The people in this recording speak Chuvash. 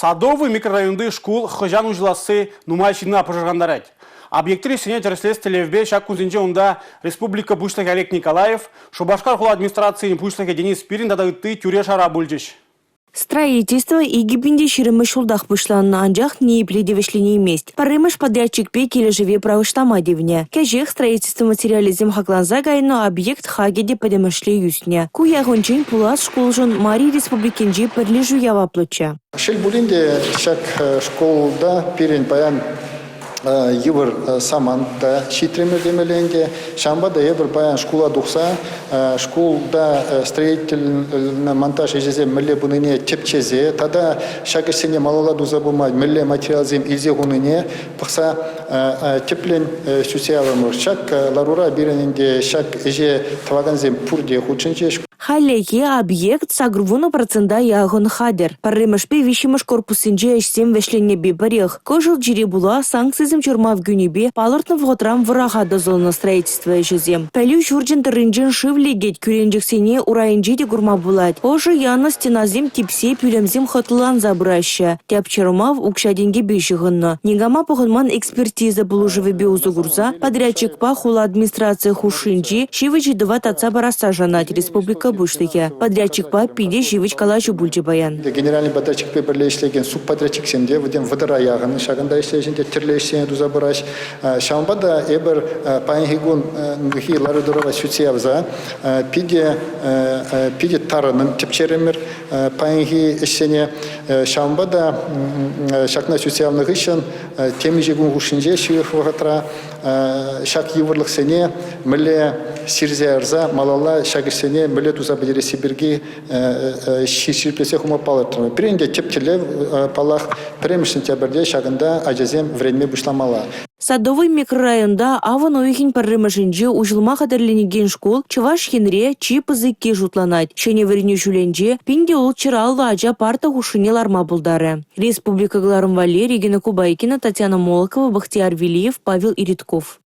Садовый микрорайонти шкул хӑҫан уҫӑласси нумай ҫынна пӑшӑрхантарать. Объектри ӗҫсене тӗрӗслес тӗллевпе ҫак кунсенче унта республика Пуҫлӑхӗ Олег Николаев, Шупашкар хула администрацийӗн пуҫлӑхӗ Денис Спирин тата ытти тӳре-шара пулчӗҫ. Строительство 2020 ҫултах пуҫланнӑ, анчах ниепле те вӗҫленеймест. Пӗрремӗш подрядчикпе килӗшӗве пӑрахӑҫлама тивнӗ. Кӗҫех строительство материалӗсем хакланса кайнӑ, объект хакӗ те пӗтӗмӗшле ӳснӗ. Ку яхӑнчен пулас шкулшӑн Мари Республикинчи пӗрлешӳ яваплӑччӗ. Шел пулин те, ҫак шкулта пирӗн паян йывӑр самант та ҫитрӗмӗр темелле ӗнтӗ. Ҫавӑнпа та эпир паян шкула тухса шкулта строительный монтаж ӗҫӗсем мӗнле пынине тӗпчесе тата ҫак ӗҫсене малалла туса пыма мӗнле материалсем илсе хунине пӑхса тӗплӗн сӳтсе яврӑмӑр. Ҫак ларура пирӗн ӗнтӗ ҫак ӗҫе тӑвакансем пурте хутшӑнчӗҫ. Хальлӗхе объект 80 процента яхӑн хатӗр. Пӗрремӗшпе виҫҫӗмӗш корпуссенче ӗҫсем вӗҫленнӗпе пӗрех. Кӑшӑл чире пула санкцисем чӑрмав кӳнипе палӑртнӑ вӑхӑтран вӑраха тӑсӑлнӑ строительство ӗҫӗсем. Пӗлӳ ҫурчӗн тӑрринчен шыв лекет, кӳренчӗксене урайӗнче те курма пулать. Ӑшӑ янӑ стенасем типсе пӳлӗмсем хӑтлӑланса пыраҫҫӗ. Тӗп чӑрмав укҫа-тенкӗпе ҫыхӑннӑ. Никама пӑхӑнман экспертиза пулӑшӑвӗпе усӑ курса подрядчикпа хула администрацийӗ хушшинчи ҫивӗч ыйтӑва татса парасса шанать республика Пуҫлӑхӗ. Подрядчикпа питӗ ҫивӗч калаҫу пулчӗ паян. Генеральный подрядчикпе пӗрле ӗҫлекен субподрядчиксем те вӗсем вӑтӑра яхӑн ҫакӑнта ӗҫлеҫҫӗ те тӗрлӗ ӗҫсене туса пыраҫ. Ҫавӑнпа та эпир паянхи кунхи лару-тӑрӑва сӳтсе явса питӗ питӗ тарӑнӑн тӗпчерӗмӗр. Паянхи ӗҫсене ҫавӑнпа та ҫакна сӳтсе явнӑ хыҫҫӑн темиҫе кун хушшинче ҫывӑх вӑхӑтра ҫак йывӑрлӑхсене мӗнле сирсе ярса малалла ҫак ӗҫсене мӗнле туса пӗтересси пирки ҫирӗплетсе хума палӑртрӑмӑр. Пирӗн те тӗп тӗллев, паллах, пӗрремӗш сентябрьте ҫакӑнта ачасем вӗренме пуҫламалла. Садовый микрорайонта авӑн уйӑхӗн пӗрремӗшӗнче уҫӑлма хатӗрленекен шкул Чӑваш Енре чи пысӑкки шутланать. Ҫӗнӗ вӗренӳ ҫулӗнче 1650 ача парта хушшине ларма пултарӗ. Республика кӑларӑм валли Регина Кубайкина, Татьяна Молокова, Бахтияр Велиев, Павел Иритков.